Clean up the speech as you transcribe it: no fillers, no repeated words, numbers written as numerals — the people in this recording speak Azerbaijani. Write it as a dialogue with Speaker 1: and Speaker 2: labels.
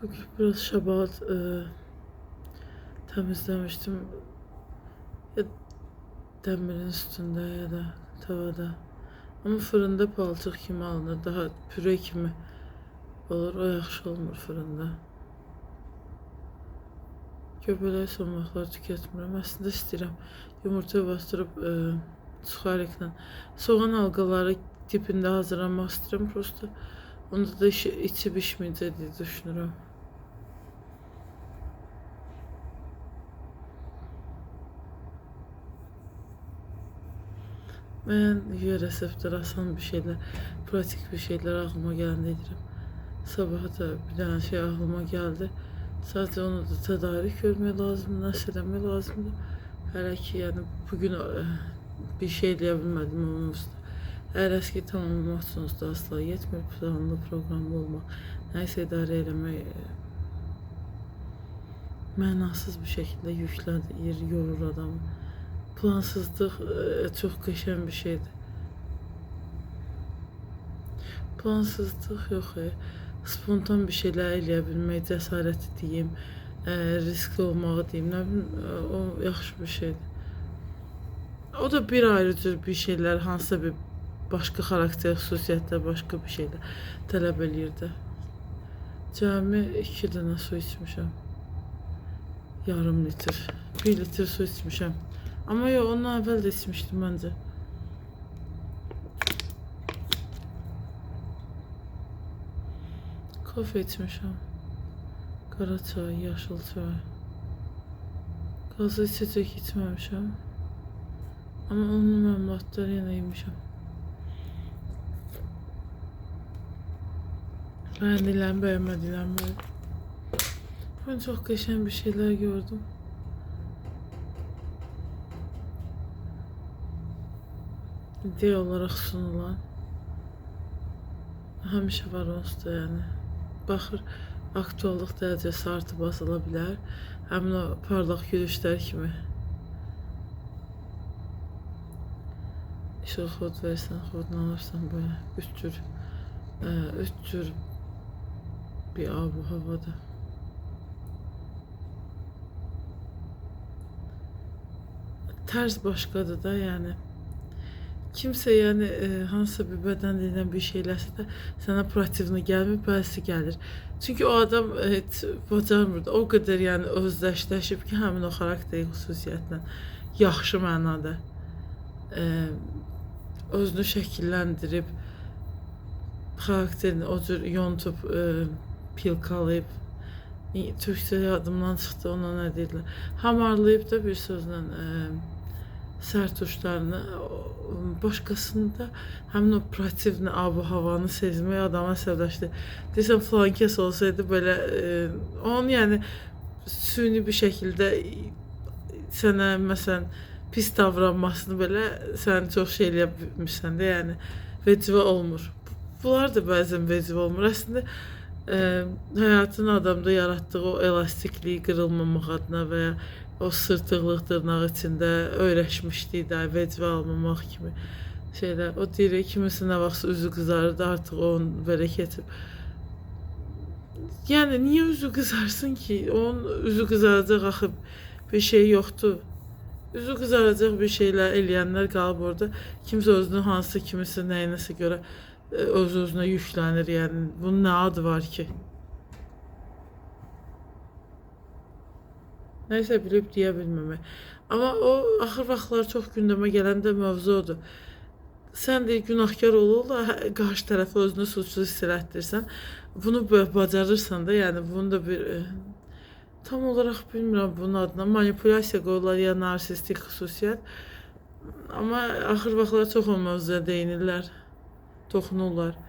Speaker 1: Bugün biraz şabat təmizləmişdim. Ya dəmirin üstündə ya da tavada. Amma fırında palçıq kimi alınır, daha püre kimi olur. O yaxşı olmur fırında. Göbələk son vaxtlar tükətmirəm. Əslində istəyirəm yumurtaya bastırıb suxariklə soğan halqaları tipində hazırlamaq istəyirəm. Prosta onda da içi bişməyəcək deyə düşünürəm. Mən reseptlər, asan bir şeylər, pratik bir şeylər ağlıma gələndə edirəm. Sabah da bir dənə şey ağlıma gəldi. Sadəcə onu da tədarük görmək lazımdır, nəsə eləmək lazımdır. Hələ ki, yəni bugün bir şey eləyə bilmədim onun üstə. Əgər əski tamamlamaq üçün usta asla yetmir, planlı, proqramlı olmaq, nəyisə idarə eləmək mənasız bir şəkildə yüklənir, yorur adamı. Plansızlıq çox qəşəng bir şeydir. Plansızlıq yox, spontan bir şeylər eləyə bilmək, cəsarəti deyim, riskli olmağı deyim, nə bilim, o yaxşı bir şeydir. O da bir ayrı cür bir şeylər, hansısa bir başqa xarakter xüsusiyyətlər, başqa bir şeylər tələb eləyir də. Cəmi 2 dənə su içmişəm. Yarım litr, 1 litr su içmişəm. Amma yox, ondan əvvəl də içmişdim məncə. Kofe içmişəm. Qara çay, yaşıl çay. Qazlı içəcək içməmişəm. Amma onun məlumatları yenə yemişəm. Bəyəndiklərimi, bəyənmədiklərimi. Bugün çox qəşəng bir şeylər gördüm. İdeya olaraq sunulan. Həmişə var onsuz da yəni. Baxır, aktuallıq dərəcəsi artıb azala bilər. Həmin o parlaq gülüşlər kimi. İşıq xod versən, xodunu alırsan belə. Üç cür bir abu havada. Tərz başqadır da yəni. Kimsə yəni hansısa bir bədən dilindən bir şey eləsə də sənə protivni gəlmir, bəzisi gəlir. Çünki o adam heç bacarmır da, o qədər yəni özləşləşib ki, həmin o xarakter xüsusiyyətlə yaxşı mənada özünü şəkilləndirib, xarakterini o cür yontub, pilkalayıb, türkcə yadımdan çıxdı, ona nə deyirlər, hamarlayıb da bir sözlə sərt uçlarını, başqasında həmin o protivni abu-havanı sezmək adamı əsəbləşdirir. Deyirsən, filan kəs olsaydı belə, onun yəni süni bir şəkildə sənə məsələn pis davranmasını belə sən çox şey eləyə bilmirsən də, yəni vecivə olmur. Bunlar da bəzən vecivə olmur. Əslində həyatın adamda yaratdığı o elastikliyi qırılmamaq adına və ya o sırtıqlıq dırnaq içində öyrəşmişlik də, vecivə almamaq kimi şeylər. O deyir, kiminsə nə vaxtsa üzü qızarır da artıq onu belə keçib. Yəni, niyə üzü qızarsın ki? Onun üzü qızaracaq axı bir şey yoxdur. Üzü qızaracaq bir şeylər eləyənlər qalıb orada. Kimsə özünü hansı kimisə nəyinəsə görə öz-özünə yüklənir. Yəni, bunun nə adı var ki? Nəysə bilib deyə bilməmək. Amma o axır vaxtlar çox gündəmə gələn də mövzu odur. Sən deyir, günahkar olur da qarşı tərəfə özünü suçlu hiss elətdirsən. Bunu bacarırsan da, yəni bunu da bir tam olaraq bilmirəm bunun adına. Manipulyasiya qoyurlar ya narsistik xüsusiyyət. Amma axır vaxtlar çox o mövzuya değinirlər, toxunurlar.